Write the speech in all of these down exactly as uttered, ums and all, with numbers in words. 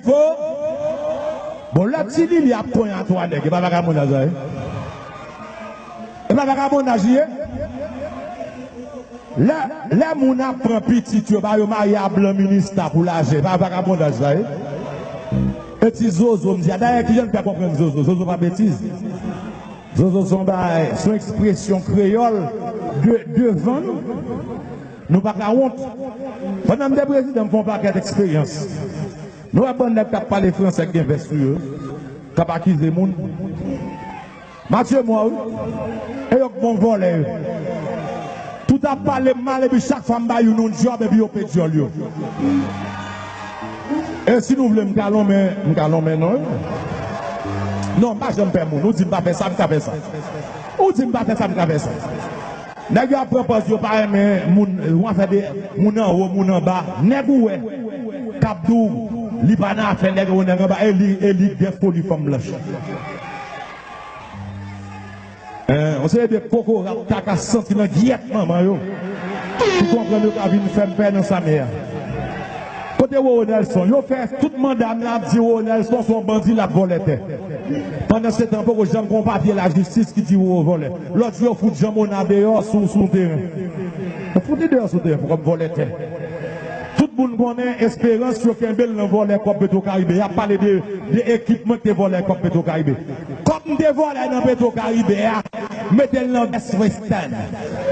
Bon, lè Ti Lili ap konyen a twa nèg, e pa vagabondaj la ye? E pa vagabondaj li ye? Lè, lè moun ap pran pitit yo, ba yo marye a blan minista pou lajan, e pa vagabondaj la ye? E ti Zozo, m di a, dayè, kijan n fè konprann Zozo? Zozo pa betiz. Zozo se yon bagay, se yon ekspresyon kreyòl de, devan nou. Nou pa ka wont. Pandan m te prezidan, m fè yon pakèt eksperyans. Nou wè bann nèg k ap pale franse k gen vès sou yo, k ap akize moun. Matye mò, wi. E yo k bon vòlè yo. Tout ap pale m mal, epi chak fwa m ba youn yon djòb, epi yo pe dyòl yo. E si nou vle, m ka lonmen, m ka lonmen non yo. Non, m pa janm pè moun. Ou di m pa fè sa, m ka fè sa. Ou di m pa fè sa, m ka fè sa. Nèg yo ap pran pòz yo pa renmen moun, yon afè de moun anwo, moun anba. Nèg ou wè k ap di w li pa nan afè nèg anwo, nèg anba, e li, e li gen foli fanm blanch. Hein, yon seri de kokorat kaka santi nan gyèt manman yo. Ki konprann yo ka vin fè m pè nan sa m ye a. Kote Roro Nelson? Yo fè tout manda m nan ap di Roro Nelson se yon bandi, l ap vòlè tè. Pandan se tan, poko janm gen yon papye lajistis ki di Roro vòlè. Lòt jou, yo fout Jean Mona deyò sou, sou teren. Yo fout li deyò sou teren pou kòm vòlè tè. Tout moun konnen Esperans, yo kenbe l nan vòlè kòb Petro Caribe. Y ap pale de, de ekipman ki te vòlè kòb Petro Caribe. Kòb m te vòlè nan Petro Caribe a, mete l nan Best Western,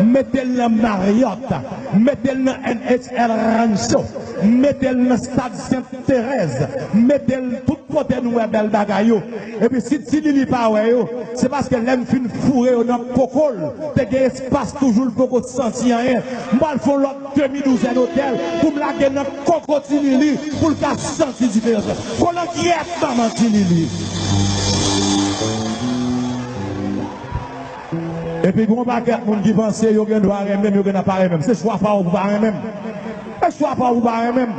mete l nan Marriott, mete l nan N H L Rancho, mete l nan Stad Sent Terèz, mete l tout kote nou wè bèl bagay yo. Epi si Ti Lili pa wè yo, se paske lè m fin foure yo nan koko l, te gen espas toujou, l poko santi anyen. M pral fè yon lòt demi douzèn otèl pou m lage nan koko Ti Lili pou l ka santi diferans lan. Kolangyèt manman Ti Lili. Epi gen yon pakèt moun ki panse yo gen dwa renmen m, yo gen dwa pa renmen m. Se chwa pa w pou pa renmen m. Se chwa pa w pou pa renmen m.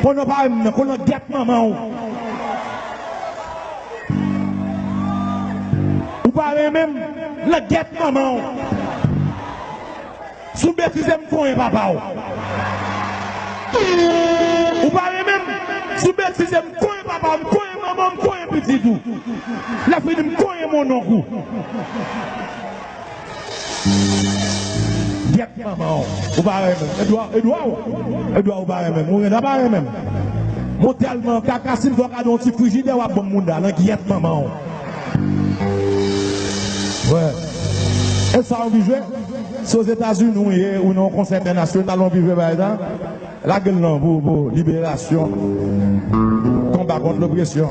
Konnen w pa renmen m nan, kolangyèt manman w. Ou pa renmen m, langyèt manman w. Si w betize m, konyen papa w. Ou pa renmen m, si w betize m, konyen papa w, m konyen manman w, m konyen pitit ou. Lè fini, m konyen monnonk ou. Gyèt manman w. Ou pa renmen m. Edwa, Edwa w. Edwa w pa renmen m. Ou gen dwa pa renmen m. Mwen tèlman kaka, si m fè w kado yon ti frijidè, w ap ban m mounda. Langyèt manman w. Wè. E sa w anvi jwe? Si Ozetazini ou ye, ou nan yon konsè entènasyonal, ou anvi jwe bagay sa, lage l non pou, pou liberasyon, konba kont lopresyon.